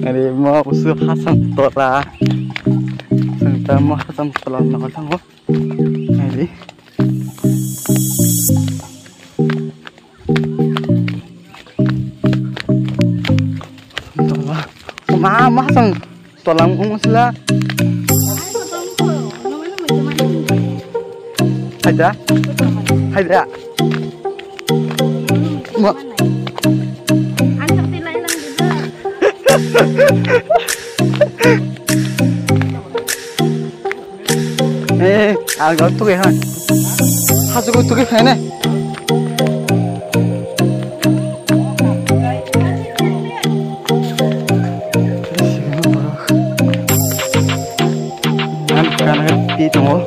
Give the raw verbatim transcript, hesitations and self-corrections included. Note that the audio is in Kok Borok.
Ari mo usu hasam tola. Sengta mo hasam tola no thango. Ari. Tola. Ma, ma hasam tola wng sila. Haida. Haida. Ma. Eh, ang gak tuke han. Hasu ko tuke phene. Ang kana ti tongo.